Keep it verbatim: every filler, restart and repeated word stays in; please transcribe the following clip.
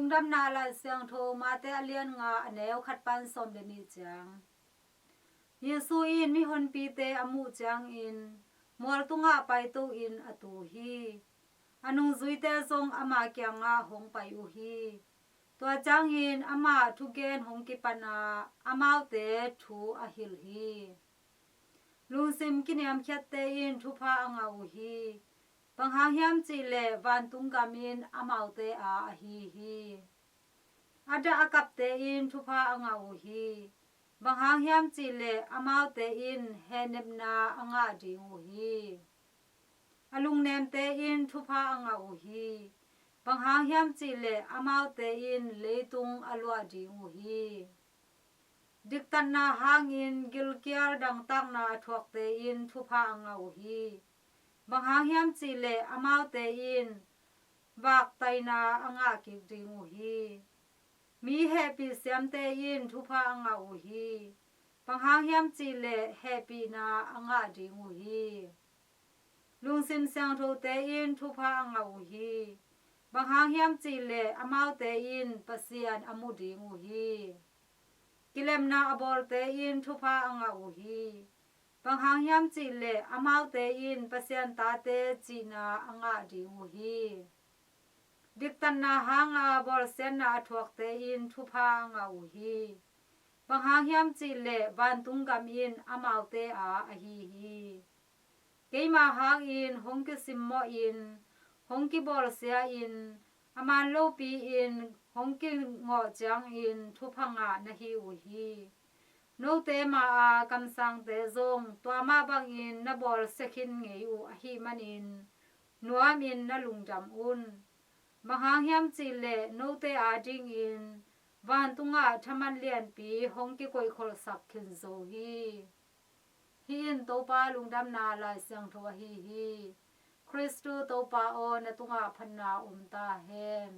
Lungdamna Lai Siangtho Mate a lian nga, a neu khat pan sawm le nih ciang. Jesu in mihonpite a muh ciangin mual tungah paito in a tu hi. A nungzuite zong ama kiangah hong pai uh hi. Tua ciangin amah thugen hong kipan a, amaute thu a hilh hi. Lungsim kiniamkhiatte in thupha a ngah uh hi. Bang hang hiam cih leh vantung gam in amaute aa ahi hi. A dah a kapte in thupha a ngah uh hi. Bang hang hiam cih leh amaute in hehnepna a ngah ding uh hi. A lungnemte in thupha a ngah uh hi. Bang hang hiam cih leh amaute in leitung a luah ding uh hi. Diktatna hangin gilkial dangtakna a thuakte in thupha a ngah uh hi. Bang hang hiam cih leh amaute in vaktaina a ngah kik ding uh hi. Mi hehpih siamte in thupha a ngah uh hi. Bang hang hiam cih leh hehpihna a ngah ding uh hi. Lungsim siangthote in thupha a ngah uh hi. Bang hang hiam cih leh amaute in Pasian a mu ding uh hi. Kilemna a bawlte in thupha a ngah uh hi. Bang hang hiam cih leh amaute in Pasian tate cihna a ngah ding uh hi. Diktatna hanga bawlsiatna a thuakte in thupha a ngah uh hi. Bang hang hiam cih leh vantung gam in amaute aa ahi hi. Keima hangin hong kisimmawhin, hong kibawlsiahin, a man lopi-in hong kingawh ciangin thupha ngah na hi uh hi. Note ma-a kamsangte zong tua mah bangin na bawlsia khin ngei uh ahih manin nuamin na lungdam un. Bang hang hiam cih leh note adingin vantungah thaman lianpi hong kikoihkholhsak khin zo hi. Hih in Topa Lungdamna Lai Siangtho ahi hi. Khristu Topa aw, na tungah phatna om ta hen.